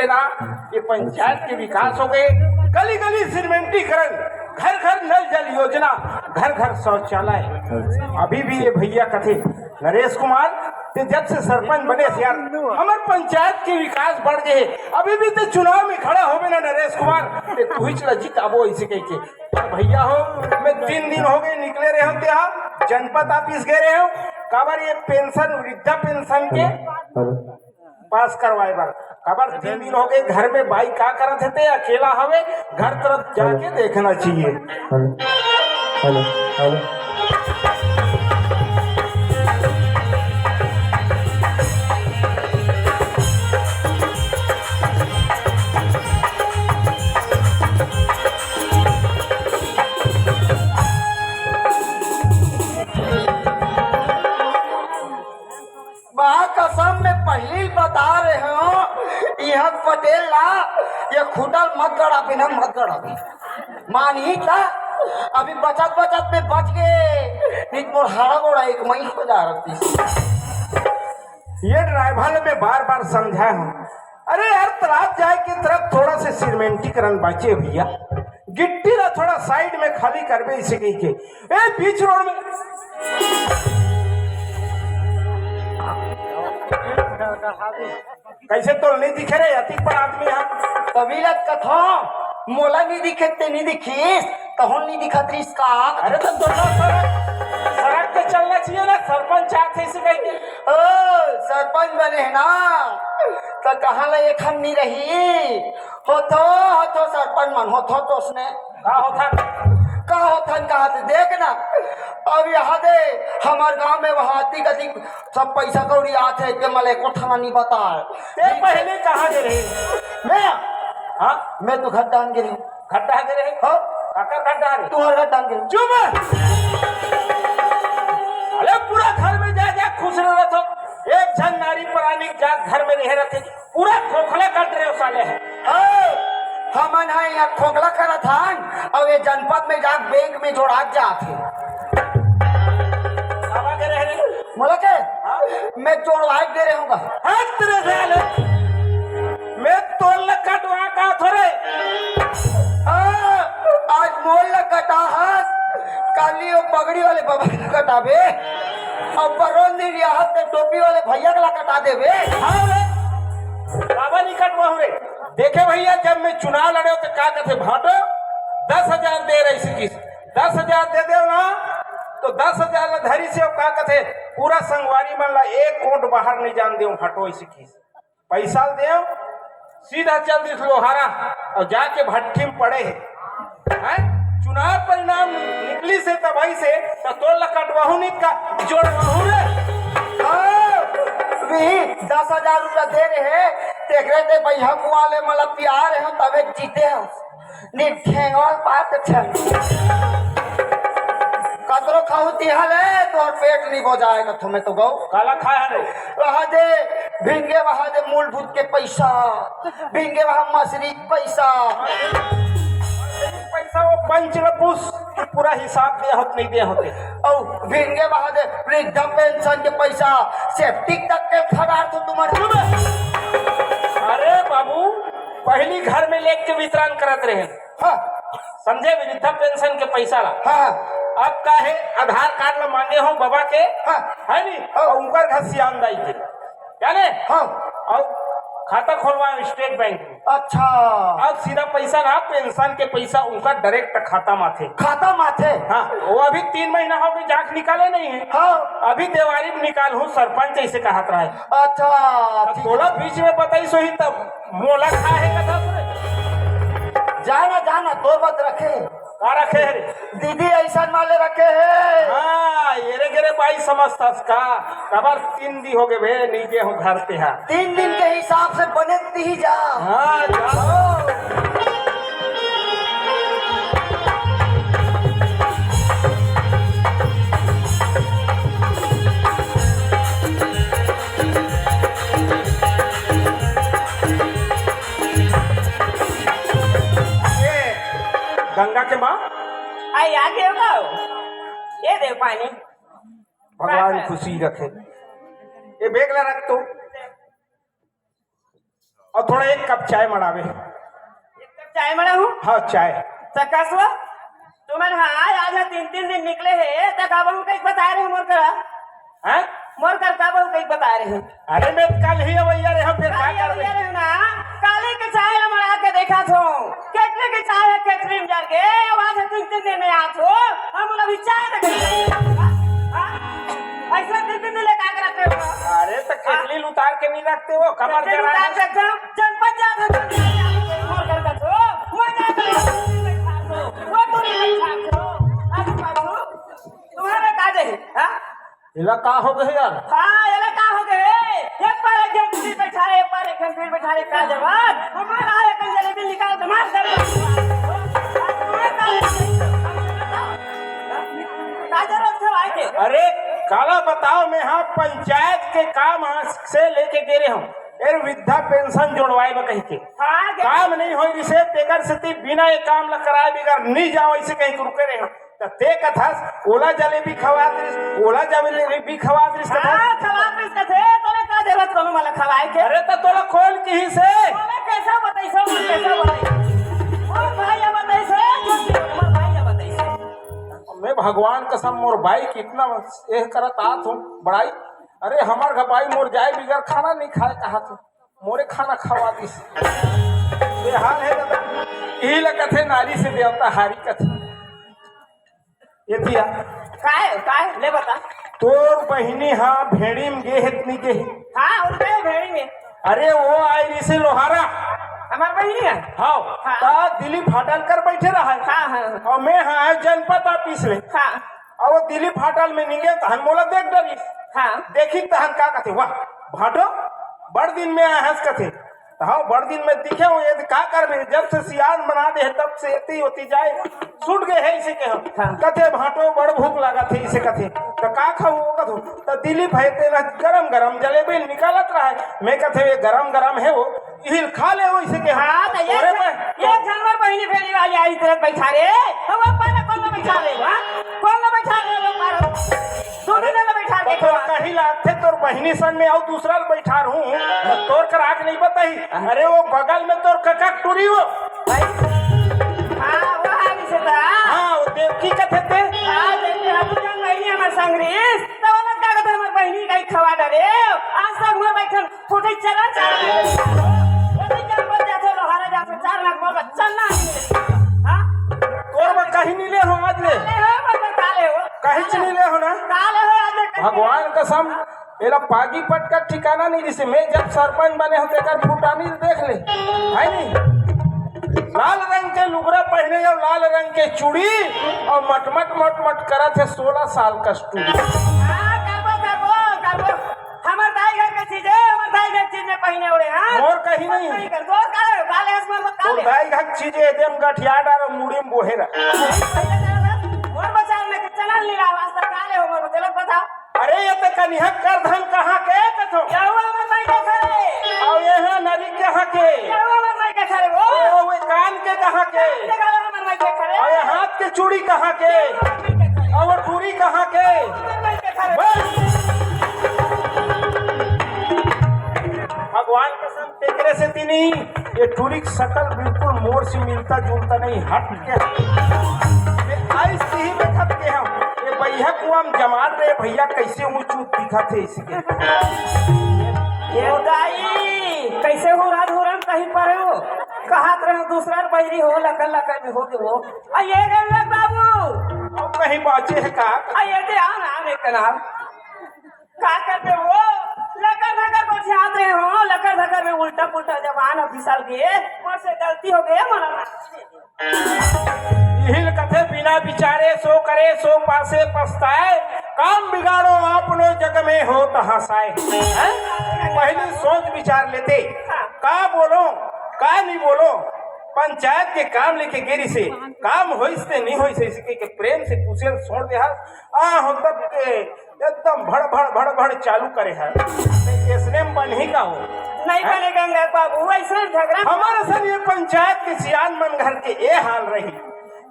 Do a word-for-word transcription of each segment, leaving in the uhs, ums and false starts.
ना, ये पंचायत के विकास हो गए, गली गली सीमेंटीकरण, घर घर नल जल योजना, घर घर शौचालय। अभी भी ये भैया कथे, "नरेश कुमार, ते जब से सरपंच बने हे यार, हमर पंचायत के विकास बढ़ गए हे। अभी भी ते चुनाव में खड़ा होबे ना नरेश कुमार, ते तुहिच ला जिताबो," ऐसे कह के। भैया हो, मैं तीन दिन हो गए निकले रहे हो, ते हा जनपद ऑफिस गए रहे हो, काबर ये पेंशन, वृद्धा पेंशन के पास करवाए बर। काबर तीन दिन हो गए, घर में बाई का करत हे, ते अकेला हवे, घर तरफ जाके देखना चाहिए। Hello, hello, hello. बा कसम, मैं पहिली बता रहे हो, इहाँ पटेल ला ये खुटल मत गड़ाबे ना, मत गड़ाबे। मानही त अभी बचत बचत में बच गए, नहीं तो मोर हाड़ा गोड़ा एक मई हो जा रहती। ये ड्राइवर में बार बार समझाए हूँ, अरे यार, तालाब जाए की तरफ थोड़ा से सीमेंटीकरण बाचे भैया, गिट्टी ला थोड़ा साइड में खाली करबे, इसे कही के ए बीच रोड में। कैसे तो नहीं दिखे रे, अतिक पर आदमी है। तभी लग कथो, मोला नहीं दिखे ते नहीं दिखिस, तहन नहीं दिखत रिस का? अरे तो दोनों सड़क, सड़क पे चलना चाहिए ना, सरपंच आथे इसे कही के। ओ, सरपंच बने है ना, तो कहाँ ला एक हम नहीं रही? होथो, होथो सरपंच मन, होथो तो उसने। का होथन? का होथन कहा थे? देख ना, अब यहाँ दे, हमार गांव में वहाँ अतिक अतिक सब पैसा कौड़ी आथे, ते मले एको ठना नहीं बताए। ते पहले कहाँ दे रहे? मैं? हाँ? मैं तो घर डान गे रहे। घर डान गे रहे? हाँ। काकर घर डान रहे? तुम्हार घर डान गे रहे। चुप! अरे पूरा घर में जा, जा खुश रह रहे तो। एक झन नारी प्राणी जा घर में रह रहे थे। पूरा खोखला कट रहे हो साले। ओ, हमन ह यहाँ खोखला करत हन, अउ ये जनपद में जाके बैंक में जोड़ात जात हे। कामा के रहे रे? मोला के? हाँ? मैं जोड़वाए दे रहे हूँ। हट रे साले, मैं तोर ल कटवा का थोरे। हाँ, आज मोर ल कटा हस, काली वो पगड़ी वाले बाबा ल कटाबे। अब बरोन दिन यहाँ से टोपी वाले भैया के ला कटा देबे। हाँ रे, बाबा नहीं कटवाहूँ रे। देखे भैया, जब मैं चुनाव लड़े हो तो का कथे भाटो दस हजार दे रही सिकिस, दस हजार दे दे ना, तो दस हजार ला धरी से का कथे पूरा संगवारी मन ला एक कोट बाहर नहीं जान दे भाटो सिकिस। पैसा देव, सीधा चल दिस लोहारा अउ जाके भट्ठी में पड़े हे। हैं? चुनाव परिणाम निकलिस हे तब ऐसे, त तोर ला कटवाहूँ नहीं का जोड़वाहूँ रे। हाँ, वही दस हजार रुपया दे रहे हे, तेकरे ते भैया कुआले मला प्यार हे, तबे जीते हो। नी ठेंगवा पात ठेंग। कतरो खाहू तिहा ले, तोर पेट नी बोजाए कथो मैं तो गऊ। काला खाए हरे? वहा दे, भिंगे वहा दे मूलभूत के पैसा, भिंगे वहा मछरी के पैसा। पैसा वो पंच ल पूछ, पूरा हिसाब दे होत नहीं दे होते। औ भिंगे वहा दे वृद्धा पेंशन के पैसा, सेप्टिक तक के खरार तो तुम्हारे। अरे बाबू, पहली घर में लेके वितरण करत रहे। हाँ। समझे, वृद्धा पेंशन के पैसा ला। हाँ। अब का हे, आधार कार्ड ला मांगे हो बाबा के, हाँ। है नी? हाँ। और उनकर घर सियान दाई के, जाने? हाँ। और खाता खोलवाए स्टेट बैंक में। अच्छा। अब सीधा पैसा ना, पेंशन के पैसा उनका डायरेक्ट खाता में आथे। खाता में आथे? हाँ, वो अभी तीन महीना हो गए, जाके निकाले नहीं है। हाँ। अभी देवारी में निकाल हूँ, सरपंच ऐसे कहत रहा है। अच्छा, अब ठीक। तोला बीच में बताई सोही तब। मोला का हे कथा सुने? जाना, जाना, तोर बात रखे। का रखे हे रे? दीदी ऐसा माले रखे हे। हाँ, ये रे गेरे बाई समझथस का? कबर तीन दी हो गए बे, नहीं गए हो घर पे हा। तीन दिन के हिसाब से बने दी जा। हाँ, जा। ये गंगा के माँ। आई आ गए हो। ये दे पानी। भगवान खुशी रखे। ये बैग ला रख तू। अउ थोड़ा एक कप चाय मड़ावे। एक कप चाय मड़ाहूँ? हाँ, चाय। त कस वो? तुमन, हाँ, आज ह तीन, तीन दिन निकले हे, त का बहू कहीं बताए रहे मोर करा? हैं? मोर कर का बहू कहीं बताए रहे? अरे, मैं कल ही अवैया रहे, फिर का काली करबे? अवैया रहे ना, काली के चाय ला मड़ा के देखा थो, केतली के चाय हे, केतली में जर गे, आवाज हे, तीन, तीन दिन में आ थो, हम लोग अभी चाय रखे। हाँ? ऐसे तीन, तीन दिन ले का करते हो? अरे, तो केतली उतार के नहीं रखते हो, कमर केतली जरा उतार के एकदम जनपद जा दो, मोर कर दो, वो जा दो, वो तो नहीं बैठा दो, आजू बाजू, तुम्हारे का दे, हाँ? एला का हो गए यार? हाँ, एला का हो गए? एक बार एक जन फिर बैठा रहे, एक बार एक जन फिर बैठा रहे, का जरूरत? हमारा एक जलेबी निकाल के मार दे। का जरूरत है भाई के? अरे, काला बताओ, मैं हाँ पंचायत के काम से लेके गे रहे हूँ। ए, वृद्धा पेंशन जोड़वाए बर कहिके। हाँ, गे- काम नहीं होई रिसे, तेकर सेती बिना ये काम ला कराए बिगर नी जाओ, ऐसे कहीं के रुके रहे। त ते कथस, ओला जलेबी खवात रिस, ओला जलेबी खवात रिस कथस। हाँ, खवात रिस कथे, तोला का जरूरत कोनो मला खवाए के? अरे, त तोला कौन किहिसे? तोला कैसा बताइस, कैसा बताइस? मोर भाई बताइस, जो मोर भाई बताइस। मैं भगवान कसम, मोर भाई कितना एह करत आत हूँ, बड़ाई। अरे, हमर घर भाई मोर जाए बिगर खाना नहीं खाए कहा तू। मोरे खाना खवा दिस। ये हाल है दादा, यही ला कथे नारी से देवता हारी कथे। ये दिया। काय, काय, ले बता। तोर बहिनी हा भेड़ी में गे हे, नहीं गे हे? हाँ, उनके भेड़ी में। अरे, वो आई रही से लोहारा। हमार बहिनी है? हाँ। हाँ। ता दिल्ली फाटल कर बैठे रहा है। हाँ, हाँ। और मैं हाँ आए जनपद ऑफिस में। हाँ। अब वो दिल्ली फाटल में निंगे तहन मोला देख डरिस। हाँ। देखी तहन का कथे, "वाह, भाटो, बड़ दिन में आए हस," कथे। त हाँ, बड़ दिन में दिखे हो, ये का करबे, जब से सियान बना दे हे, तब से एती ओती जाए, छूट गए है इसे कहो। हाँ। कथे, "भाटो, बड़ भूख लागत है," इसे कथे। "त का खाऊ?" वो कथो, "त दिल्ली भाई तेला गरम गरम जलेबी निकालत रहा है।" मैं कथे, "ये गरम गरम है वो, इहिल खा ले वैसे के।" हाँ, तो ये अरे जन-, मैं ये जानवर बहिनी भेड़ी वाली आई तरह बैठा रे। हम ऊपर में कौन बैठा रे, हाँ? कौन बैठा रे ऊपर? दो दिन में बैठा के तो तोर कहीं लागथे, तोर बहिनी सन में आऊ दूसरा ल बैठा रहूं, तोर कर आंख नहीं बताही। अरे वो बगल में तोर कका टूरी हो। भाई, हाँ, वो हाली से था। हाँ, वो देवकी कथे ते। हाँ, देवकी, हाँ, तू जान बहिनी हमार संग रहीस, तो वो लोग का कहते हमार बहिनी कहीं खवा डरे। आज तक मैं बैठन फूटी चला, चला। वो तो क्या बोल जाते, लोहारा जाते, चार लाख बोल, चलना नहीं मिले। हाँ? तोर में कहीं नहीं ले हो आज ले। काले हो, मतलब काले हो। कहीं च नहीं ले हो ना। काले हो, आज ले। भगवान कसम, एला पागी पटका ठिकाना नहीं दिसे। मैं जब सरपंच बने हो, तेकर फुटानी देख ले। है नहीं? लाल रंग के लुगरा पहने और लाल रंग के चूड़ी और मटमट मटमट करत है सोलह साल का स्टूडी। हाँ, करबो, करबो, करबो। हमर दाई घर के चीज है, हमर दाई घर चीज में पहिने ओढ़े, हाँ? मोर कहीं नहीं। नहीं कर, तोर का है? काले आसमान में तोर काले। दाई घर चीज है, एकदम गठिया डारो, मुड़ी में बोहेरा। पहले तो मोर बचाव में चलन लीला वास्ता काले हो, मोर गलत बताओ। अरे, ये तो कनिहा कर धन कहाँ के कथो? यहुआ हमर माई के घरे। और यहाँ नरी कहाँ के? यहुआ हमर माई के घरे, वो। ओ, वो कान के कहाँ के? ये गाल हमर माई के घरे। और ये हाथ के चूड़ी कहाँ के? हमर माई के घरे। और टूरी कहाँ के? हमर माई के घरे। बस। भगवान कसम, तेकरे से तीनी, ये टूरी की शकल बिल्कुल मोर से मिलता जुलता नहीं, हट के। ये आइस ही देखत के हम, ये बैहा कुआं में जमात रहे भैया, कैसे ऊंच ऊंच दिखत है इसके। ये दाई, कैसे हो रात हो रहा कहीं पर हो? कहात रहे दूसरा बहिरी हो, लकल लकल में हो के वो। आ ये गंगा बाबू। अब कहीं बाचे है का? आ ये दे आ ना, एक नाम। का करते हो? लकर धकर गोठियात रहे हो, लकर धकर में उल्टा पुल्टा जबान अउ फिसल गए, मोर से गलती हो गए, मोला माफ कर दे। यही ल कथे, बिना विचारे सो करे, सो पासे पछताए, काम बिगाड़ो आपनो जग में होत हंसाए। हैं? पहले सोच विचार लेते, हाँ। का बोलो, का नहीं बोलो, पंचायत के काम लेके गे रिसे, काम होइस ते नहीं होइस, इसी के प्रेम से पूछे ल छोड़ दे हा। आ हो तब के एकदम भड़ भड़ भड़ भड़ चालू करे है। इसने में बनही का हो? नहीं हैं? बने गंगा बाबू, ऐसे झगड़ा। हमारे सन ये पंचायत के सियान मन घर के ये हाल रही।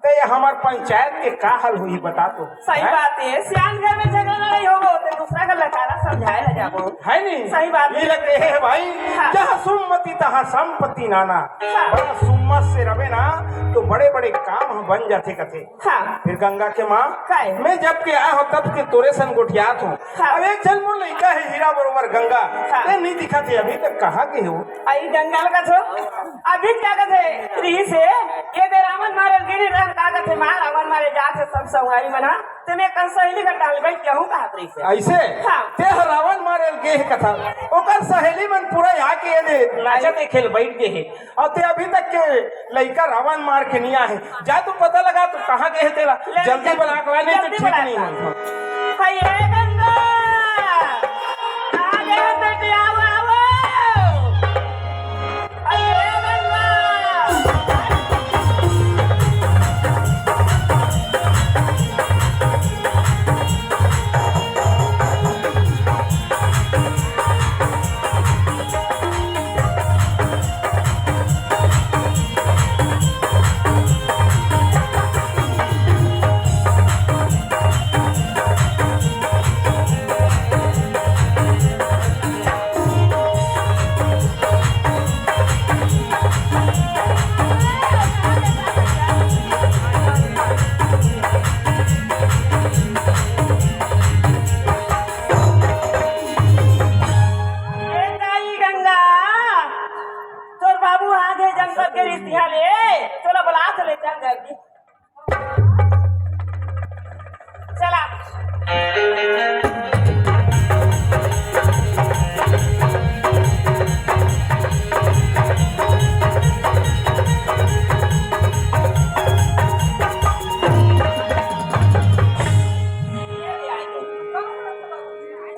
ते ये हमर पंचायत के का हाल होही, बता तो। सही हैं? बात हे, सियान घर में झगड़ा लड़ाई होगो, ते दूसरा घर लचारा समझाए ला जाबो। है नी? सही बात हे। ये लगे हे भाई, हाँ। जहाँ सुमति तहाँ संपत्ति नाना। हाँ। बड़ा सुमत से रवे ना, तो बड़े-बड़े काम ह बन जाथे कथे। हाँ। फिर गंगा के माँ, काय? मैं जब के आए हो तब के तोरे सन गोठियात हो। हाँ। अब एक झन मोर लइका हे हीरा बरोबर गंगा, हाँ। ते नहीं दिखत हे अभी तक, कहाँ गे हो? आई गंगा लगा थो, अभी क्या कहते रिहिस हे, ये दे रावण मारे गिरी रहन का कहते माँ रावण मारे जात हे सब संगवारी मन हा, ते मैं कल सहेली घर डाल बैठ के हूँ कहत रहिस हे। ऐसे? हाँ। ते ह रावण मारे गे हे कथा, ओकर सहेली मन पूरा यहाँ के ये दे नाचा देखे ल बैठ गे हे। अउ ते अभी तक के लइका रावण मार के नहीं आए हे। जा तू पता लगा, तू कहाँ गे हे तेला। ले जल्दी जल्दी, बना के ला, नहीं तो जल्दी ठीक बना नहीं के ला। होई। हाय ये गंगा, आ गे हे बेटी, आओ, आओ। हाय ये गंगा। ए दाई गंगा, तोर बाबू आ गे जंगल के रिश्तिया ले, तोला बुला तो ले चल जल्दी। चला।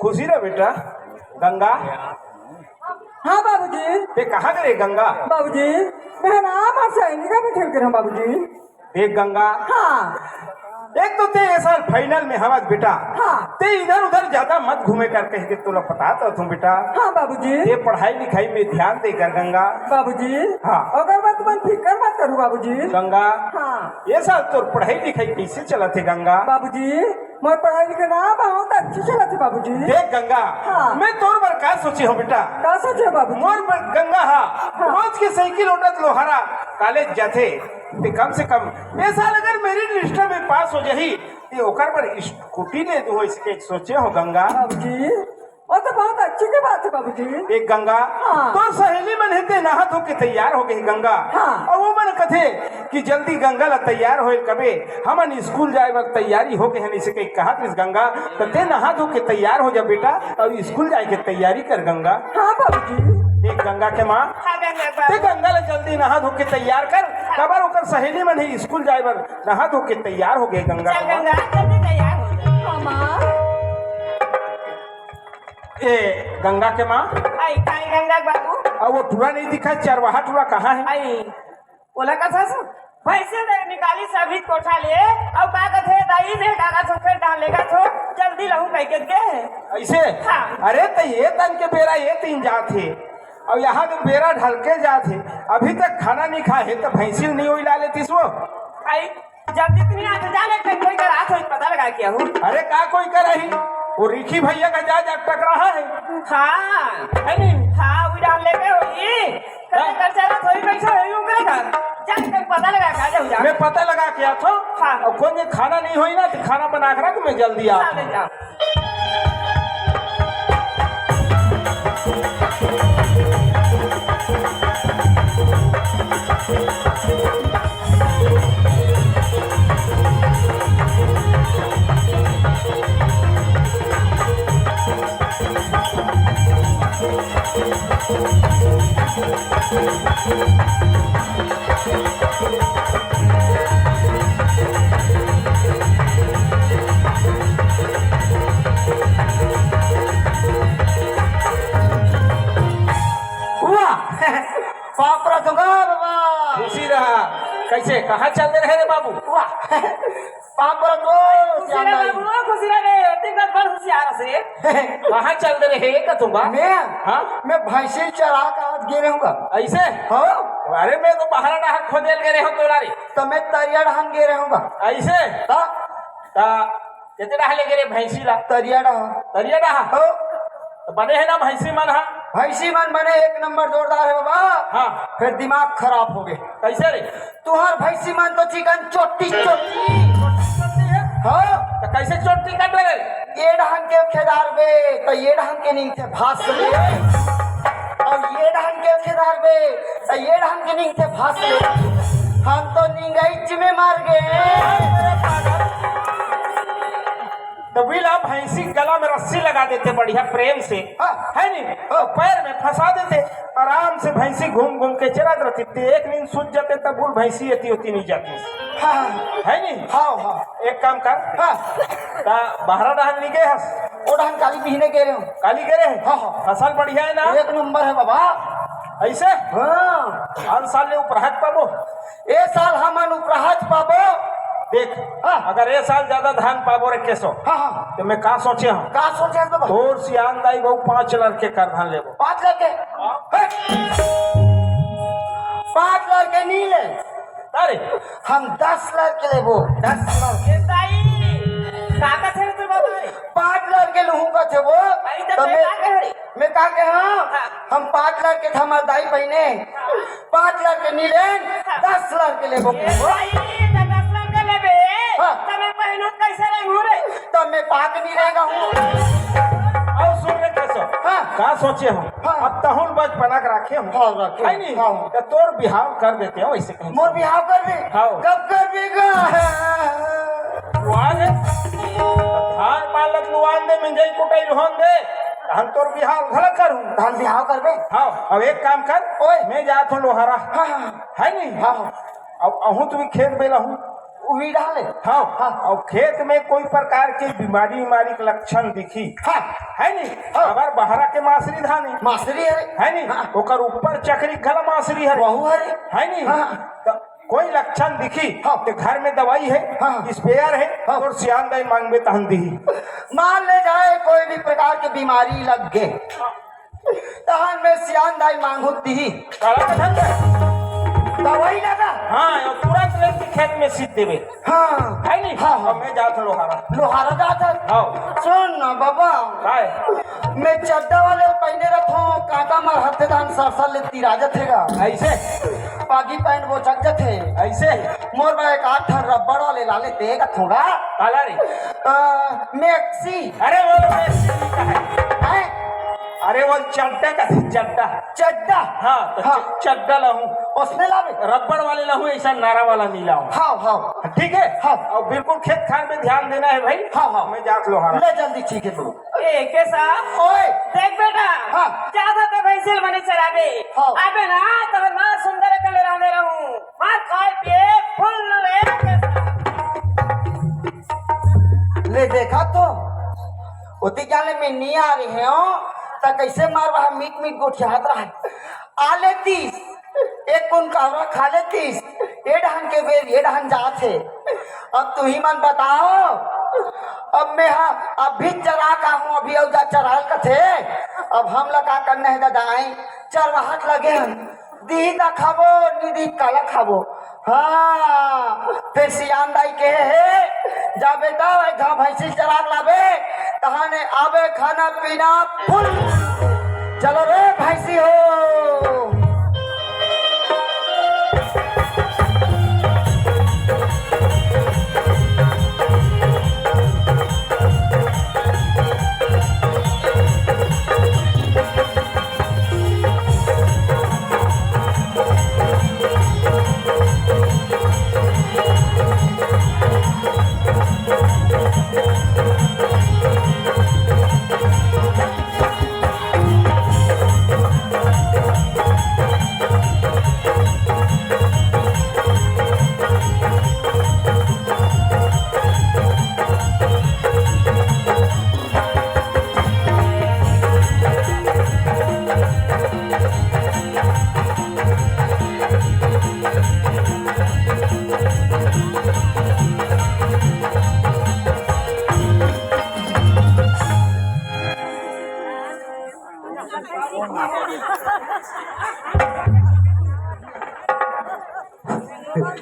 खुशी रह बेटा। गंगा। हाँ बाबूजी। ते कहाँ गे रहे गंगा? बाबूजी, मैं ना हमार सहेली का बैठल कर हूँ बाबूजी। देख गंगा। हाँ। एक तो ते ये साल final में हवस बेटा। हाँ। ते इधर उधर ज्यादा मत घूमे कर कह के तोला पता तो तू बेटा। हाँ बाबूजी। ते पढ़ाई लिखाई में ध्यान दे कर गंगा। बाबूजी। हाँ। ओकर बाद तुमन फिकर मत करू बाबूजी। गंगा। हाँ। ये साल तोर पढ़ाई लिखाई कैसे चलत हे गंगा? बाबूजी, मोर पढ़ाई लिखाई ना बहुत अच्छी चलत हे बाबूजी। देख गंगा, हाँ। मैं तोर बर का सोचे हूँ बेटा? का सोचे हो बाबूजी? मोर बर गंगा हा, हाँ। रोज के साइकिल ओटत लोहारा कॉलेज जाथे, ते कम से कम ए साल अगर मेरिट लिस्ट में पास हो जाही, ते ओकर बर स्कूटी ले दूँ, इसके सोचे हो गंगा। बाबूजी, वो तो बहुत अच्छी की बात है बाबूजी। एक गंगा, हाँ। तोर सहेली मन हे ते नहा धो के तैयार हो गे गंगा। हाँ। अउ वो मन कथे कि जल्दी गंगा ला तैयार होए कबे, हमन स्कूल जाए बर तैयारी हो गे हन, इसे कही कहत रिस गंगा। त ते नहा धो के तैयार हो जा बेटा, अउ स्कूल जाए के तैयारी कर गंगा। हाँ बाबूजी। एक गंगा के माँ, हाँ गंगा के बाबू। ते गंगा ला जल्दी नहा धो के तैयार कर, काबर ओकर सहेली मन हे स्कूल जाए बर नहा धो के तैयार हो गे गंगा चल के माँ। गंगा, जल्दी तैयार हो जा। हाँ माँ। ए, गंगा के माँ। आई, काई गंगा के बाबू? अउ वो टूरा नहीं दिखा, चरवाहा टूरा कहाँ हे? आई, ओला कथा सु? भैंसे दे निकाली सभी कोठा ले, अउ का कथे, दाई में का का सु, फेर डाल लेगा सु, जल्दी लहू कह के गे हे। ऐसे? हाँ। अरे, त ये तन के बेरा ये तीन जात हे, अउ यहाँ के बेरा ढल के जात हे, अभी तक खाना नहीं खाए हे, त भैंसी नहीं होई ला लेतीस वो। आई, जल्दी इतनी आके जा ले, कहीं कोई करा थोड़ी पता लगा के आहू। अरे का कोई कराही? वो रिखी भैया का जा जा टकराहा हे। हाँ। है नी? हाँ, वो डाल लेके होई। कहीं हाँ। कर चला थोड़ी बैठा होई उनके घर। जा कहीं पता लगा के आ जाओ जा। मैं पता लगा के आता हूँ। हाँ। अउ कोई खाना नहीं होई ना तो खाना बना के रख, मैं जल्दी हाँ, आता ले हूँ। जा। वाह! पाँव परत हँव गा बाबा। खुशी रहा। कैसे, कहाँ चल दे रहे रे बाबू? वाह! पाँव परत हँव, खुशी श्याम रहा भाई। बाबू, खुशी रहा रे। तीन बार बड़ होशियार हस रे। कहाँ चल दे रहे का तुम बा? मैं? हाँ? मैं भैंसी चरा के आज गे रहूँगा। ऐसे? हाँ। अरे, मैं तो बहरा डहर खोजे ल गे रहेंव तोला रे। त मैं तरिया डहन गे रहेंव बा। अइसे? त? त केते डहर ले गे रहे भैंसी ला? तरिया डहर। तरिया डहर? हो। त बने हे ना भैंसी मन ह? भैंसी मन बने एक नंबर जोरदार हे बाबा। हाँ। फेर दिमाग खराब हो गे। कइसे रे? तुंहर भैंसी मन तो चिकन चोटी चोटी। हो। त कइसे चोटी काटे रे? ये डहन के खेदारबे, त ये डहन के निंगथे भास ले। अउ ये डहन के खेदारबे, त ये डहन के निंगथे भास ले। हम तो निंगईच में मर गे। त बिला भैंसी के गला में रस्सी लगा देते बढ़िया प्रेम से, हाँ। है नी? हाँ। पैर में फंसा देते, आराम से भैंसी घूम घूम के चरत रहती। ते एक नींद सूत जाते, तब बोल भैंसी एती ओती नहीं जाती। हाँ। है नी? हाँ, हाँ। एक काम कर। हाँ। त बहरा डहन नइ गे हस? ओ डहन काली बिहने गे रहेंव। काली गे रहे? हाँ, हाँ। फसल बढ़िया हे ना? एक नंबर हे बाबा। अइसे? हाँ। आन साल ले उपराहत पाबो? ए साल हमन उपराहत पाबो। देख, हाँ। अगर ए साल जादा धान पाबो रे केसो, हाँ, हाँ। त मैं का सोचे हंव? का सोचे हस बाबा? तोर सियान दाई बहू पांच लड़के करधन लेबो। पांच लड़के? हाँ। हट। पांच लड़के नइ ले। अरे। हम दस लड़के लेबो। दस लड़के? ए दाई, का कथे रे तोर बाबा रे? पांच लड़के लूहूं कथे वो। अरे, त त मैं मैं का कहे रे? मैं का कहे हंव? हाँ। हम पांच लड़के त हमर दाई पहिने। पांच लड़के नइ लेन, हाँ। दस लड़के लेबो। ए भाई, त दस लड़के लेबे? हाँ। त मैं पहिनहूं कइसे रहूं रे? त मैं पाक नइ रहेंव। अउ सुन रे केसो, हाँ। का सोचे हंव? हाँ। अब तहूं ल बचपना के राखे हंव। हाँ, राखे हंव। है नी? हाँ। त तोर बिहाव कर देते हंव, अइसे कहिन। मोर बिहाव करबे? हाँ। कब करबे गा? वाह रे। धान पालत लुआन दे, मिंजई कुटई लुहन दे। तहन तोर बिहाव घला करहूं। तहन बिहाव करबे? हाँ, अब एक काम कर, ओए। मैं जात हंव लोहारा। हाँ, हाँ। है नी? हाँ, हाँ। अब अहूं तुम खेत में लहूं। उही डाले? हाँ। हाँ। अब खेत में कोई प्रकार के बीमारी, बीमारी के लक्षण दिखी। हाँ। है नी? हाँ। अगर बहरा के मासरी धान हे। मासरी हरे। है नी? हाँ। ओकर ऊपर चकरी घला मासरी हरे। वहू हरे। है नी? हाँ। त कोई लक्षण दिखी, हाँ। त घर में दवाई हे, हाँ। स्प्रेयर हे, हाँ। अउ सियान दाई मांगबे तहन दिही। मान ले जाए कोई भी प्रकार के बीमारी लग गे, तहन में सियान दाई मांगहूं त दिही। काला कथन दे? दवाई लगा। हाँ, अउ तुरंत लेके खेत में सींच देबे। हाँ। है नी? हाँ, हाँ। अब मैं जात हंव लोहारा। लोहारा जात हस? हाँ। सुन ना बाबा। काय? मैं चड्डा वाले पहिने रथंव, कांटा मार हथे धान सरसर ले तिरा जथे गा। अइसे? पागी पैंट बोचक जथे। अइसे? मोर बर एक आध ठन रबड़ वाले ला लेते कथंव गा। काला रे? अ, मैक्सी। अरे वो तो मैक्सी नहीं कहे। हैं? अरे वो चड्डा कथे, चड्डा। चड्डा? हाँ, त हाँ। च-, चड्डा लाहूं। ओसने लाबे? रबड़ वाले लाहूं, अइसन नारा वाला नइ लाहूं। हाँ, हाँ। ठीक हे? हाँ। अउ बिल्कुल खेत खार में ध्यान देना हे भाई। हाँ, हाँ। मैं जात हंव लोहारा। ले जल्दी, ठीक हे तू। ए, केसा? ओए। देख बेटा, हाँ। जादा तो भैंसिल बने चराबे। हाँ। अबे ना, तब मार सुंदर कर ले रहने रहूं। मार खाए पिए फुल ले केसा। ले देखा तो, ओती जाने में नइ आ रहे हो, त कइसे मार वहाँ मीठ मीठ गोठियात रहा। आ लेतीस, एक कुन कावरा खा लेतीस, ए डहन के बेर, ए डहन जात हे। अब तुही मन बताओ, अब मैं हा, अभी चरा का हूँ, अभी अउ जा चराल कथे, अब हमला का करना हे दादा, आई चरवाहट लगे हन, दिही त खाबो, नइ दिही काला खाबो। हाँ, फेर सियान दाई कहे हे, जा बेटा, एक घांव भैंसी चरा के लाबे, तहाने आबे खाना पीना फुल। चलो रे भैंसी हो।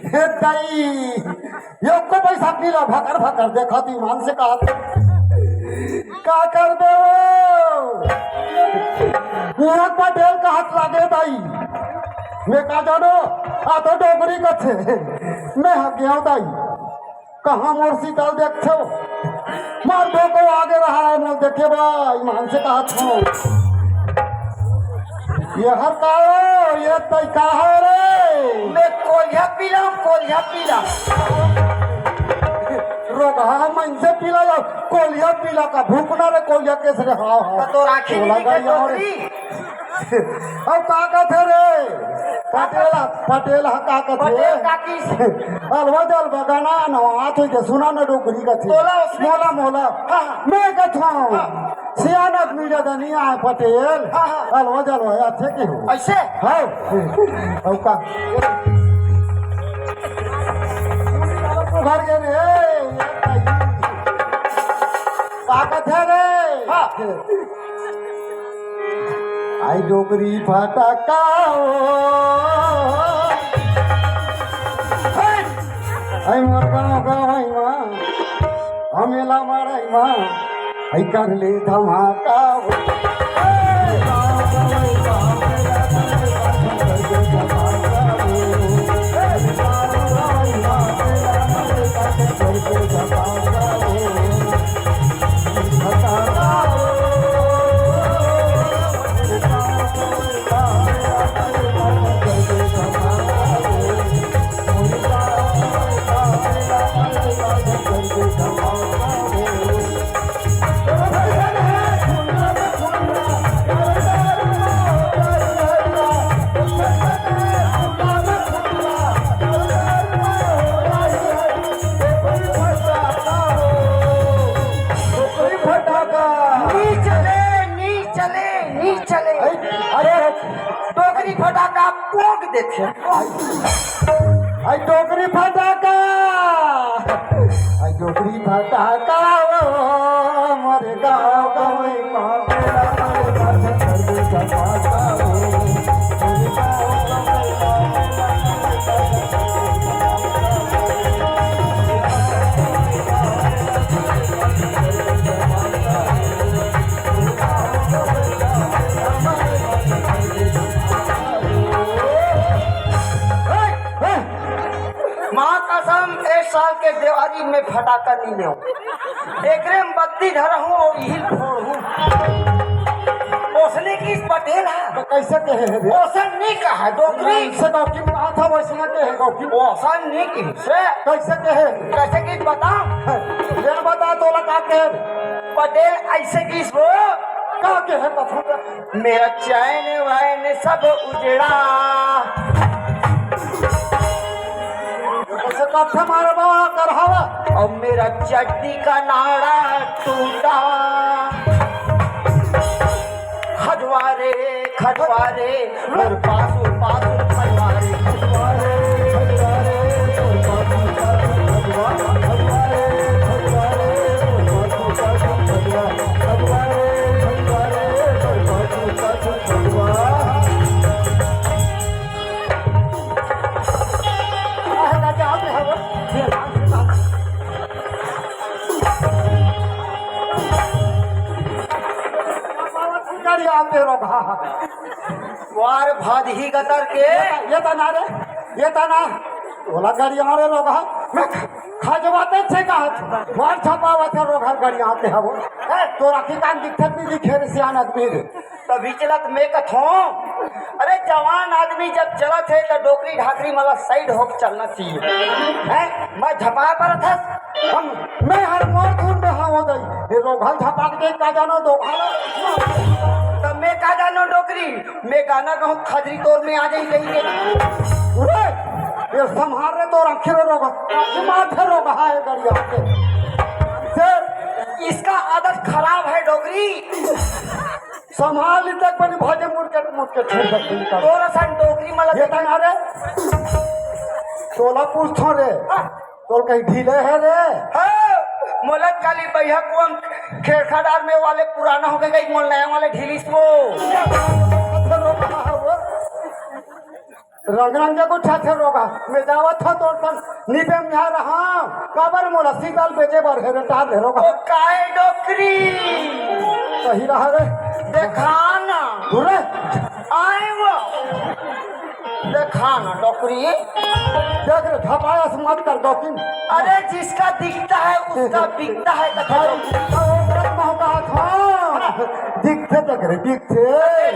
हे दाई, एको पैसा पीला भकर भकर देखत, ईमान से कहत, का करबे वो? इहाँ पटेल कहत लागे दाई, मैं का जानो, आ तो डोकरी कथे, मैं हक गया दाई। कहाँ मोर सीतल देखथो? मार धोखो आगे रहा है, मोर देखे बा, ईमान से कहत हूँ। ये हर का हो? ये तई का हो रे? मैं कोलिया पीला हूँ, कोलिया पीला। रोगहा मन से पीला या कोलिया पीला का भूखना रे, कोलिया कैसे रे? हाँ, हाँ। तो तोर आँखी नहीं दिखे, डोकरी? अब का कथे रे? पटेल, पटेल ह का कथे? पटेल का किस? अलवा जलवा गाना न हाथ हो के सुना न डोकरी कथे। तोला उसने मोला, मोला। हाँ, हाँ। मैं कथों। हाँ। सियान आदमी ज्यादा नहीं आए पटेल। हाँ, हाँ। अलवा जलवा अच्छे के हो। ऐसे? हाँ। अब का? घर के रे, का कथे रे? हाँ। आई डोकरी फटाका हो। आई मोर गाँव गवई मा, हमेला मड़ई मा, आई कर ले धमाका हो। नी चले, नी चले, नी चले। अरे, डोकरी फटाका पोंक देथे। आई डोकरी फटाका, आई डोकरी फटाका, ओ मोरे गाँव गवई मा। माँ कसम, ए साल के देवारी में फटाका नहीं लेव। एकरे में बत्ती धरहूँ अउ इही फोड़हूँ। ओसने किस पटेल है? तो कैसे कहे है बे? ओसन नहीं कहा, डोकरी। से गौकी में कहा था, वैसे ना कहे गौकी। ओसन नहीं किस से। कैसे कहे? कैसे किस बता? ये बता, तोला का कहे? पटेल ऐसे किस हो? का कहे कथों? मेरा चैन वैन सब उजड़ा। उसे कत्था मारबा करहावा। और मेरा चड्डी का नाड़ा टूटा। खजवारे, खजवारे, और पासु, पासु, खजवारे, खजवारे, खजवारे, और पासु, पासु, खजवारे, खजवारे, खजवारे, और पासु, पासु, खजवारे। गाड़ी आते रहो, हाँ, हाँ। वार भादही गतर के। ये ता ना रे, ये ता ना। ओला गाड़ी आ रे लोग, हाँ। मैं खजवाते छे का, मार छपावत है रोग हर गाड़ी आते हैं वो। ए, तोरा की कान दिखत नहीं दिखे रे सियान आदमी रे। तभी चलत मैं कथों, अरे जवान आदमी जब चलत है तो डोकरी ढाकरी मला साइड होके चलना चाहिए। हैं? मैं झपा पर था, हम, मैं हर मोर धुन में हाँ हो गई। ये रोघल झपा के का जानो दो भालो। तब मैं का जानो डोकरी, मैं गाना कहूँ खजरी तोर में आ जाई कहीं के। उरे, ये संभाल रे तोर आखिर रोघल, ये माथे रोघा है गड़िया के। से इसका आदत खराब है डोकरी। संभाल ली तक बनी भजे मुड़ के, मुड़ के छोड़ सकती है। तोर असन डोकरी मला ये तना रे, तोला पूछथों रे, हाँ। तोर कहीं ढीले है रे? हाँ, मोला काली बइहा कुआं खेरखा डार में वाले पुराना हो गए, मोल नया वाले ढीलिस वो। रंग रंग के गुठा थे रोगा। मैं जावत हंव तोर संग, निबे में यहाँ रहा। काबर मोला सीता ल बेचे बर हे रे, टार ले रोगा। ओ काय डोकरी? सही रहा रे। देखा ना। दूर रे। आए वो। देखा ना डोकरी। देख रे, धपायस मत कर दो किन। अरे, जिसका दिखता है, उसका बिकता है, कहता है। भाई, तो वो गलत महका था। दिखथे देख रे, दिखथे।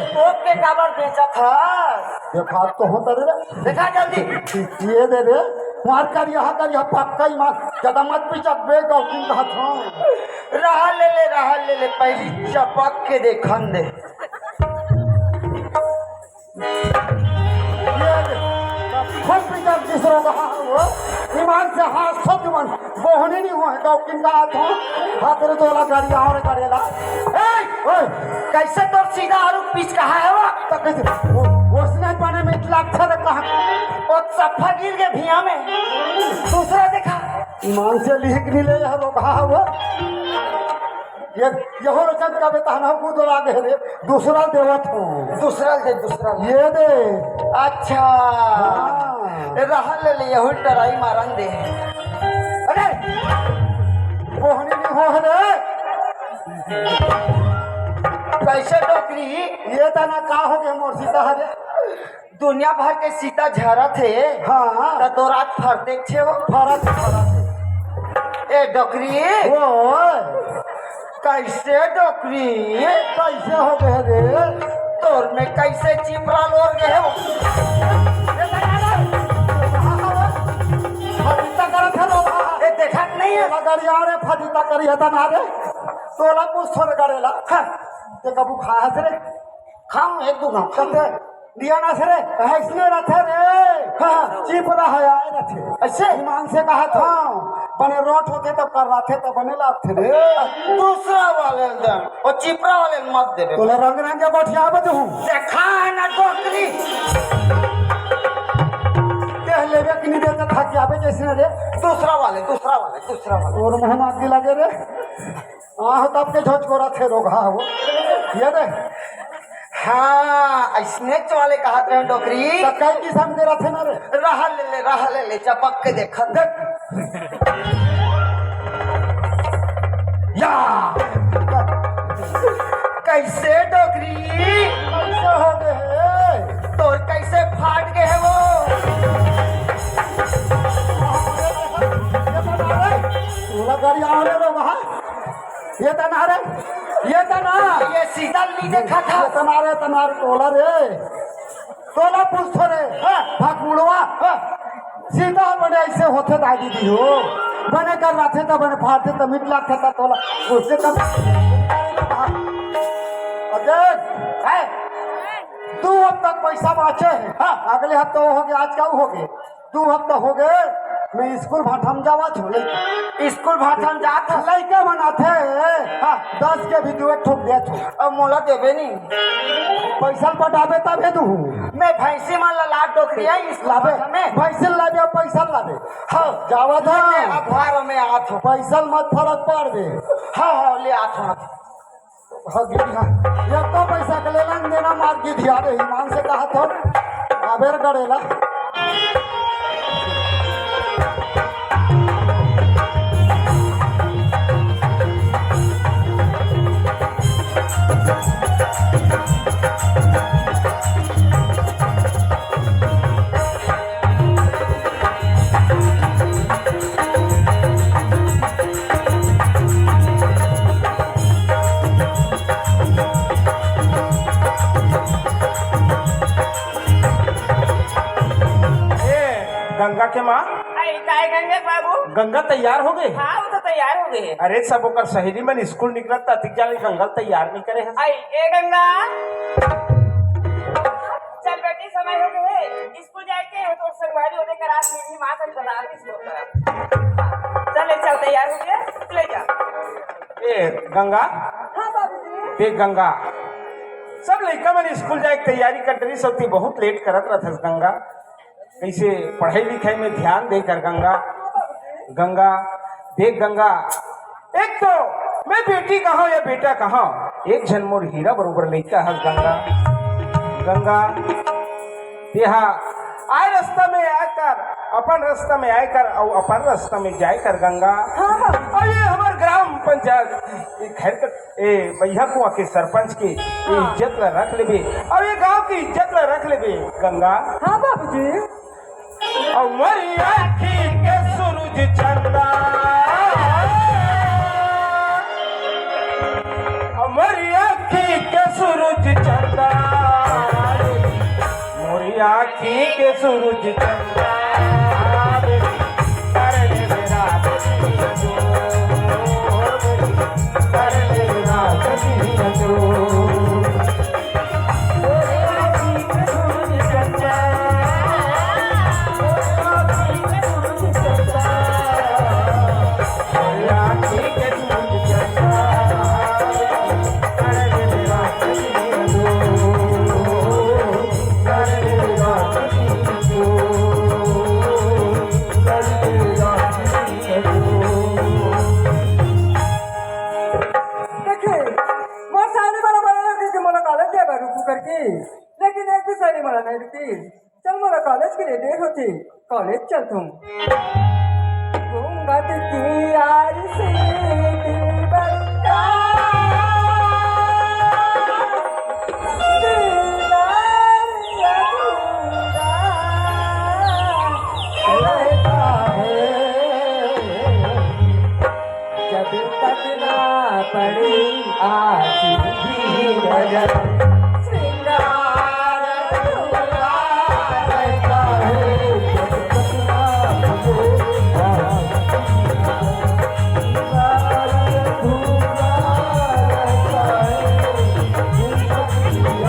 तो के काबर बेचत हस? देखा तो होता रे। देखा जल्दी। ये दे रे। मार कर यहाँ कर यहाँ पक्का ही मार। ज्यादा मत पिचक बे, गौकिन कहत हंव। रहा ले ले, रहा ले ले, पहली चपक के देखन दे। ये दे। खूब पिचक दिस रहा हो। ईमान से हाथ सच मन। बोहनी नहीं हुआ है, गौकिन कहत हंव। हाथ रे तोला गाड़ी और करेला। ए, ओए, कैसे तोर सीधा आलू पीस कहा है वो? तो कैसे? वो, वो उसने पाने में इतना अच्छा रखा है। वो सफा गिर के भिया में। दूसरा देखा। ईमान से लिख नहीं ले, यह लोग, हाँ, वो। ये, यहो लोचन का बेटा ना, कूद लागे रे। दूसरा देवत हूँ। दूसरा दे, दूसरा दे। ये दे। अच्छा। हाँ। ए, रहा ले ले, यहू टराई मारन दे। अरे, कोहनी नहीं हो रे। कैसे डोकरी? ये तना का हो गए मोर सीता हरे? दुनिया भर के सीता झरत हे। हाँ। त तोर आज फरते छे वो। फरत, फरत। ए डोकरी। वो। कैसे डोकरी? कैसे हो गए रे? तोर में कैसे चिपरा लोर गए हो? फदिता करत हे लोग। ए, देखत नहीं है? तोला गड़िया रे, फदिता करी है तना रे। तोला पूछ थोड़े गड़ेला। हाँ। ते कबू खा हस रे? खाऊं एक दो घाव। कते दिया ना से रे, ऐसने रथे रे। हाँ, चिपरा है, आए रथे। ऐसे? ईमान से कहा था, बने रोट होते तब कर रहा थे, तब बने लात थे रे। दूसरा वाले दे, वो चिपरा वाले मत देवे। तोला रंग रंग के बठिया बजहूं। देखा है ना डोकरी। देह लेवे कि नहीं देता था क्या बे जैसे रे? दूसरा वाले, दूसरा वाले, दूसरा वाले। और मोहन आग लगे रे। आह, तब के झोंझ को रथे रोगहा हो। ये दे। हाँ, ऐसने वाले कहत रहे डोकरी। त कई किसम के रथे ना रे? रहा ले ले, रहा ले ले, चपक के देखत। देख। या। कैसे डोकरी? कैसे हो गए हे? तोर कैसे फाट गए हे वो? तोला गाड़ी आ रहे हो वहाँ? ये तना रे, ये तना। ये सीधा नहीं देखा था। ये तना रे, तना रे, तोला रे। तोला पूछथो रे, हाँ। भागमुड़वा, हाँ। सीधा बने ऐसे होथे दाई दीदी हो। बने कर रथे त बने फाड़थे त मिट लागथे त तोला। उससे कम। अजय, है। दू हफ्ता पैसा बाँचे हे। हाँ। अगले हफ्ता वो हो गया, आज का वो हो गया। दू हफ्ता हो गए, मैं स्कूल भाठा में जावत हूँ, लइका। स्कूल भाठा में जात हस? लइका मन आथे, हाँ। दस के भी दुए ठोक देत हूँ। अब मोला देबे नहीं। पैसा ल पटाबे तबे दूँ। मैं भैंसी मन ला लात डोकरी आई स्कूल लाबे, भाठा में। भैंसी ल लाबे, पैसा ल लाबे। हाँ। जावत मैं हूँ। अखबार में आत हूँ। पैसा ल मत फरक पड़ दे। हाँ, हाँ, ले आत हूँ। हाँ, गिद्धिया। ये तो पैसा के लेना देना मार गिद्धिया रे, ईमान से कहा तो। आबेर गड़ेला। ए, गंगा के माँ। अरे, काय गंगा के बाबू? गंगा तैयार हो गए? हाँ, वो तो तैयार हो गए। अरे, सब ओकर सहेली मन स्कूल निकलत त अतिक जाने गंगा तैयार नहीं करे हस। आई, ए गंगा, चल बेटी, समय हो गए हे, स्कूल जाए के, तो संगवारी होने का रात में भी माँ से बता रही स्कूल का। चल, ले चल, तैयार हो गया, ले जा। ए, गंगा। हाँ, बाबूजी। देख, गंगा, सब लइका मन स्कूल जाए के तैयारी करत रही, सब ती बहुत लेट करत रहत हस, गंगा। कैसे पढ़ाई लिखाई में ध्यान दे कर, गंगा। गंगा, देख, गंगा, एक तो मैं बेटी कहां या बेटा कहां, एक झन मोर हीरा बरोबर लइका हस, गंगा। गंगा, तेहा आए रास्ता में आए कर, अपन रास्ता में आए कर, अउ अपन रास्ता में जाए कर गंगा। हाँ, हाँ। अउ ये हमर ग्राम पंचायत, ये खैर कर, ए, बइहा कुआं के सरपंच के ये हाँ। इज्जत ला रख लेबे, अउ ये गांव के इज्जत ला रख लेबे गंगा। हाँ बाबूजी। अउ मोरी आँखी के सूरज चंदा, अउ मोरी आँखी के सूरज चंदा, मोरी आँखी के सूरज चंदा। देखिए, मोर साली बड़ा बड़ा लड़की के मोला कॉलेज जाए बर रुकू करके, लेकिन एक भी साली मोला नहीं रुकी। चल, मोला कॉलेज के लिए देर होथे, कॉलेज चलथों। घूंघट की आड़ से दिलबर का दीदार अधूरा रहता है। जब तक ना पड़े आँसू भी नजर, श्रृंगार अधूरा रहता है। जब तक ना पड़े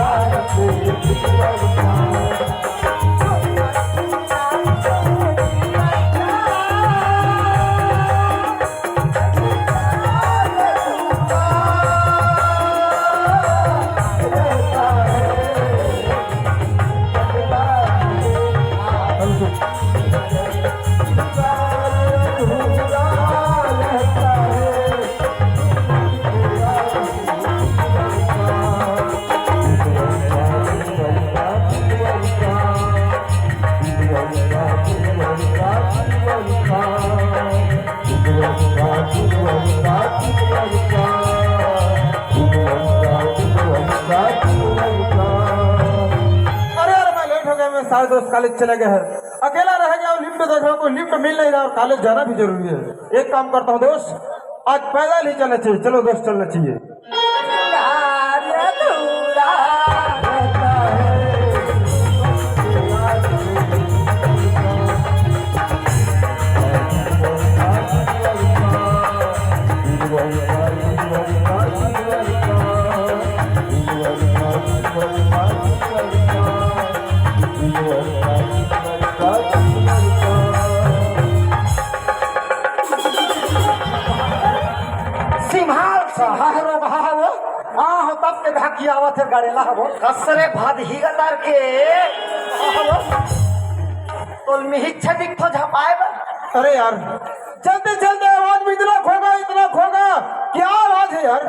आँसू भी नजर, श्रृंगार अधूरा रहता है। अरे यार, मैं लेट हो गया, मैं सारे दोस्त कॉलेज चले गए हैं, अकेला रह गया हूँ। लिफ्ट देख रहा हूँ, कोई लिफ्ट मिल नहीं रहा और कॉलेज जाना भी जरूरी है। एक काम करता हूँ दोस्त, आज पैदल ही चलना चाहिए। चलो दोस्त, चलना चाहिए। सिम्हाल, सिम्हाल रोगहा हवो। हाँ, हो तब के धाकी आवत हे गड़ेला हवो। कसरे भाद ही गतार के। तोल मिहिच्छा दिखथो झपाए बर। अरे यार, चलते चलते आवाज में इतना खोगा, इतना खोगा। क्या आवाज है यार?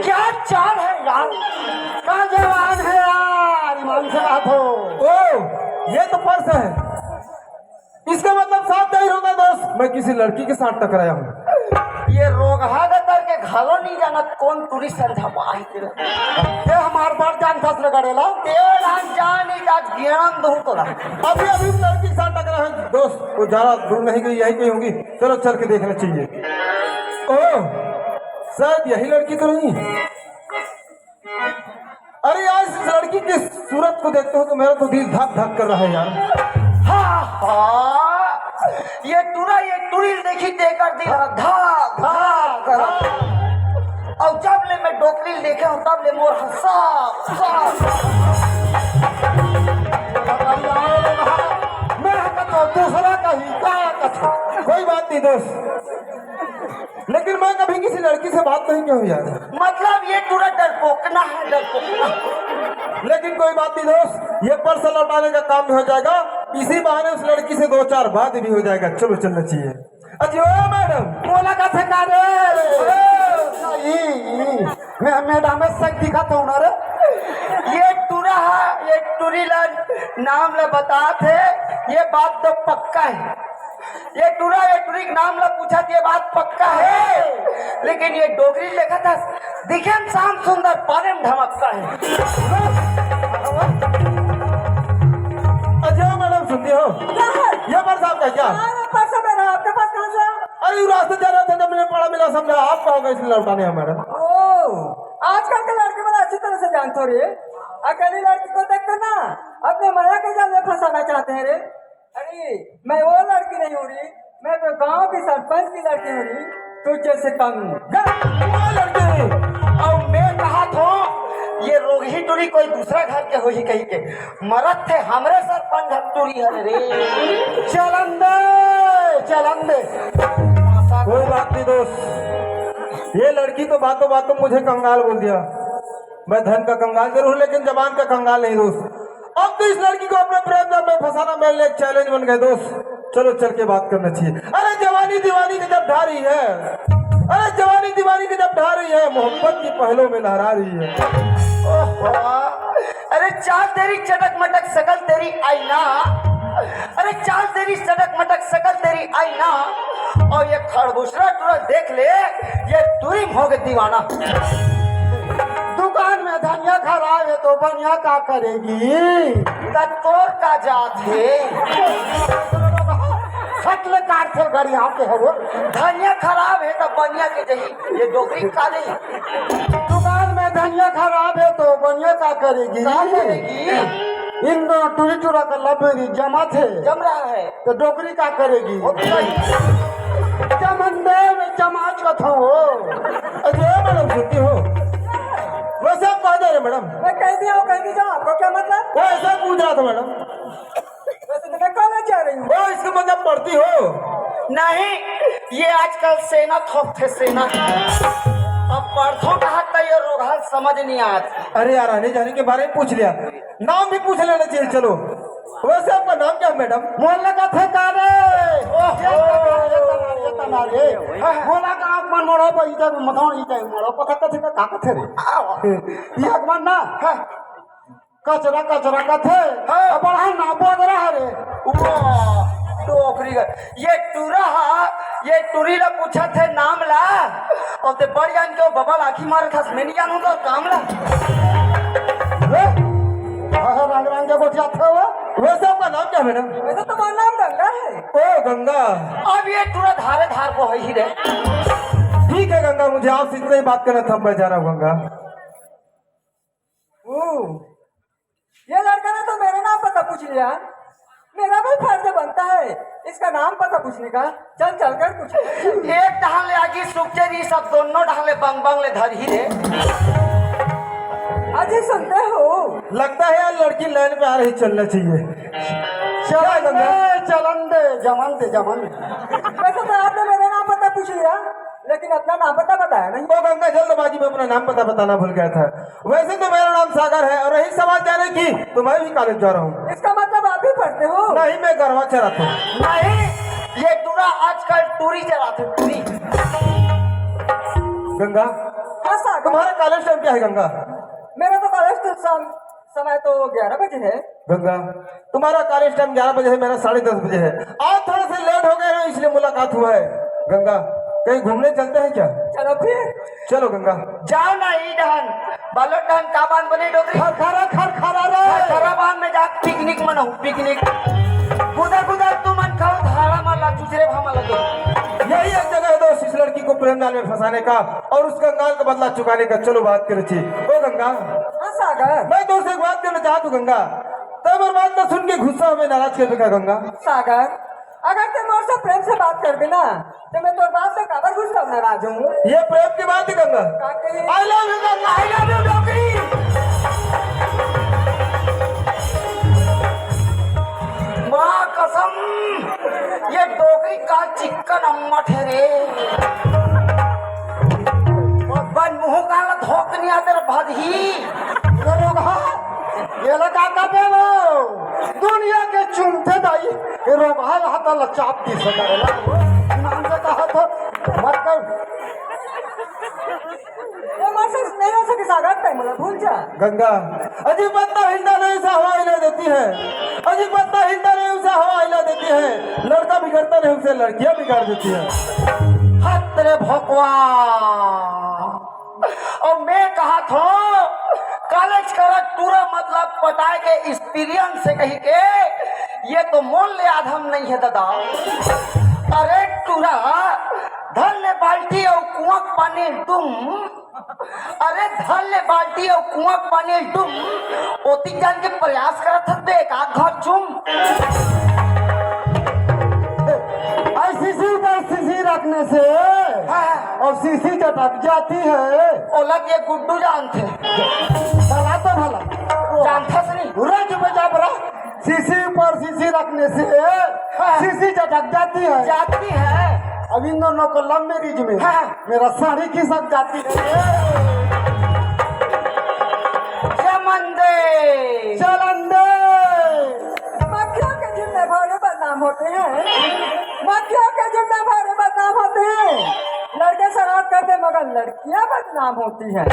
क्या चाल है यार? का जवान है यार, ईमान से बात हो। ओ, ये तो पर्स है। इसका मतलब साथ नहीं होता दोस्त, मैं किसी लड़की के साथ टकराया हूँ। ये रोगहा गतर के घलो नहीं जानत कौन टूरी संझा पाही तेरे। ये हमार बार जान फस ले गड़ेला। तेरा जान ही आज गियान दूँ तोला। अभी अभी उस लड़की के साथ टकरा है दोस्त, वो ज्यादा दूर नहीं गई, यहीं कहीं होगी। चलो चल के देखना चाहिए। ओह, शायद यही लड़की तो नहीं। अरे यार, इस लड़की की सूरत को देखते हो तो मेरा तो दिल धक धक कर रहा है यार। हाँ, हाँ, ये टूरा, ये टूरी देखी तेकर दिल धक धक कर। और जब ले मैं डोकरी देखे हूँ तब ले मोर हंसा, हंसा। मैं तो दूसरा कहीं का कथा। कोई बात नहीं दोस्त, लेकिन मैं कभी किसी लड़की से बात नहीं किया हूँ यार। मतलब ये टूरा डरपोकना है, डरपोकना। लेकिन कोई बात नहीं दोस्त, ये पर्स लौटाने का काम भी हो जाएगा, इसी बहाने उस लड़की से दो चार बात भी हो जाएगा। चलो चलना चाहिए। अच्छा ओ मैडम, बोला का से का रे? ए, ई, ई, मैं मैडम से दिखा तो ना रे। ये टूरा हा, ये टूरी ला नाम ला बतात हे, ये बात तो पक्का हे। ये टूरा, ये टूरी के नाम ला पूछत, ये बात पक्का हे। लेकिन ये डोकरी देखत हस, दिखे म श्याम सुंदर, पाने म धमक्का हे। अच्छा मैडम, सुनती हो? क्या है? ये पर्स आपका क्या? हाँ, ये पर्स मेरा, आपके पास कहाँ से आया? अरे, वो रास्ते जा रहा था, जब मुझे पड़ा मिला, समझा आपका होगा, इसलिए लौटाने आया मैडम। ओ, आजकल के लड़के बड़ा अच्छी तरह से जानते हो रे। अकेली लड़की को देख कर ना अपने माया के जाल में फंसाना चाहते हैं रे। अरे, मैं वो लड़की नहीं हूँ रे, मैं तो गांव की सरपंच की लड़की हूँ रे, तू जैसे कम। वो लड़की नहीं, और मैं कहा था ये रोगही टूरी कोई दूसरा घर के होही कही के। मरत थे हमरे सरपंच ह टूरी हरे रे। चलन दे, चलन दे। कोई बात नहीं दोस्त, ये लड़की तो बातों बातों मुझे कंगाल बोल दिया। मैं धन का कंगाल जरूर हूँ, लेकिन जबान का कंगाल नहीं दोस्त। अब तो इस लड़की को अपने प्रेम जाल में फंसाना मेरे लिए एक चैलेंज बन गया दोस्त। चलो चल के बात करना चाहिए। अरे जवानी दीवानी गजब ढा रही है, अरे जवानी दीवानी गजब ढा रही है, मोहब्बत की पहलों में लहरा रही है। ओहो, अरे चाल तेरी चटक मटक, शकल तेरी आईना। अरे चाल तेरी चटक मटक, शकल तेरी आईना। और ये खरबूसरा टूरा देख ले, ये टूरी म होगे दीवाना। दुकान में धनिया खराब है तो बनिया का करेगी? त तोर का जात हे? खटले काट थे गड़िया के हरो। धनिया खराब हे त बनिया के जही, ये डोकरी का नहीं। दुकान में धनिया खराब है तो बनिया का करेगी? का करेगी? इन दोनों टूरी टूरा का लव मैरिज जमा थे। जम रहा है। तो डोकरी का करेगी? वो तो नहीं। जमन दे में जमात का था वो। अरे मैडम, छुट्टी हो। वैसे आप कहाँ जा रहे हैं मैडम? मैं कहीं भी आऊँ, कहीं भी जाऊँ, आपको क्या मतलब? वो ऐसा पूछ रहा था मैडम। वैसे तो मैं कॉलेज जा रही हूँ। ओ, इसका मतलब पढ़ती हो? नहीं, ये आजकल सेना थोपथे, सेना। अब पढ़थो कहाँ त ये रोगहा ल समझ नहीं आत। अरे यार, आने जाने के बारे में पूछ लिया, नाम भी पूछ लेना चाहिए। चलो, वैसे आपका नाम क्या है मैडम? मोला कथे का रे? ओहो। ये तना रे, ये तना रे। मोला का आप मन मोड़ो, पर इधर मथौन इधर मोड़ो, पता कथे का, का कथे रे? आओ। ये एक बार ना। हाँ। कचरा, कचरा कथे। हाँ। अब बड़ा ना बोल रहा रे। वाह, डोकरी का। ये टूरा हा, ये टूरी ला पूछत हे नाम ला। अउ ते बड़ जान के वो बबा ला आँखी मारत हस, मैं नहीं जानूँ तो काम ला। ए, अहे रंग रंग के गोठियाथे वो। वैसे आपका नाम क्या है मैडम? वैसे तुम्हारा नाम गंगा है। ओ गंगा। अब ये टूरा धारे धार को है ही रे। ठीक है गंगा, मुझे आपसे इतना ही बात करना था, मैं जा रहा हूँ गंगा। ओ, ये लड़का ने तो मेरा नाम पता पूछ लिया। मेरा भी फर्ज बनता है इसका नाम पता पूछने का। चल, चलकर पूछ। एक डहान ले आगी सुखचरी, सब दोनों डहान ले बंग बंग ले धरही रे। अजी, सुनते हो? लगता है यार, लड़की लाइन पे आ रही, चलना चाहिए। चलन दे, चलन दे, जमन दे, जमन। वैसे तो आपने मेरा नाम पता पूछ लिया, लेकिन अपना नाम पता बताया नहीं। ओ गंगा, जल्दबाजी में अपना नाम पता बताना भूल गया था। वैसे तो मेरा नाम सागर है, और रही सवाल जाने की, तो मैं भी कॉलेज जा रहा हूँ। इसका मतलब आप भी पढ़ते हो? नहीं, मैं गरवा चराता हूँ। नहीं, ये टूरा आजकल टूरी चराथे, टूरी। गंगा, हाँ सागर। तुम्हारा कॉलेज टाइम क्या है गंगा? मेरा तो कॉलेज तो सम-, समय तो ग्यारह बजे है। गंगा, तुम्हारा कॉलेज टाइम ग्यारह बजे है, मेरा साढ़े दस बजे है। आज थोड़ा सा लेट हो गया ना, इसलिए मुलाकात हुआ है। गंगा, कहीं घूमने चलते हैं क्या? चलो फिर। चलो गंगा। जाओ ना, ई डहन, बालोद डहन का बांध बने डोकरी? खरखरा, खरखरा रे। खरखरा बांध में जा पिकनिक मनाओ, पिकनिक। कुदा कुदा तुमन खाओ, धाड़ा मार ला, चुचरे भा मार ला दो। यही एक जगह है दोस्त, इस लड़की को प्रेम जाल में फंसाने का और उस कंगाल का बदला चुकाने का। चलो बात करे छी। ओ गंगा। हाँ सागर। मैं दोस्त एक बात करना चाहता हूँ गंगा। तब और बात ना सुन के गुस्सा हमें नाराज कर देगा गंगा। सागर, अगर ते मोर से प्रेम से बात करबे ना, तो मैं तोर बात से काबर गुस्सा नाराज हूँ। ये प्रेम की बात है गंगा। का कही? I love you Ganga, I love you डोकरी। माँ कसम, ये डोकरी का चिक्कन अम्मट है रे। बन मुँह का धोक नहीं आते रे भदही। ये लोग, हाँ, ये लोग का कहते हो? दुनिया के चुनते दाई, ये रोगहा हाथ ला चाप दी से करेला। नाम से कहा तो मत कर। ये मार से नहीं हो सके, सागर, तैं मोला भूल जा। गंगा, अजी पत्ता हिलता नहीं, उसे हवा हिला देती है। अजी पत्ता हिलता नहीं, उसे हवा हिला देती है। लड़का बिगड़ता नहीं, उसे लड़कियां बिगाड़ देती है। हत रे भोकवा। अउ मैं कहत हंव, कॉलेज करा टूरा मतलब पटाए के experience से कहिके, ये तो मोर ले आधम नहीं है दादा। अरे टूरा, धर ले बाल्टी अउ कुआं के पानी डुम। अरे धर ले बाल्टी अउ कुआं के पानी डुम। ओती जान के प्रयास करत हस बे, एक आध घर चुम। ऐ सीसी पर सीसी रखने से हाँ। और सीसी चटक जाती है। ओला के गुड्डू जानथे। भला तो भला। जानथस नहीं। पूरा चुप जा बरा। सीसी पर सीसी रखने से हाँ। सीसी चटक जाती है। जाती है। अब इन दोनों को लव मैरिज में हाँ। मेरा साड़ी खिसक जाती है। चमन दे। चलन दे। मक्खियों के झुंड में भौरे बदनाम होते हैं। मक्खियों के झुंड में भौरे बदनाम होते हैं। लड़के शरारत करते मगर लड़कियां बदनाम होती हैं।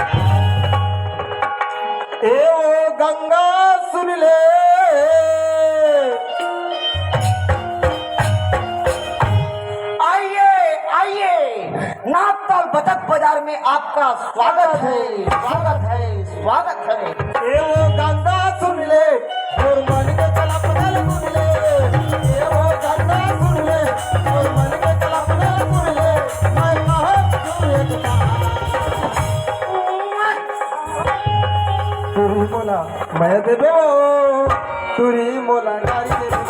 ए ओ गंगा सुन ले। आइए, आइए, नापतल बचत बाजार में आपका स्वागत है, स्वागत है, स्वागत है। ए ओ गंगा सुन ले, तोर मन के कल्पना सुन ले। ए ओ गंगा सुन ले, तोर मन के कल्पना सुन ले। मैं कहा तू एक बार। तुरी मोला मैं देबे ओ, तुरी मोला गारी देबे।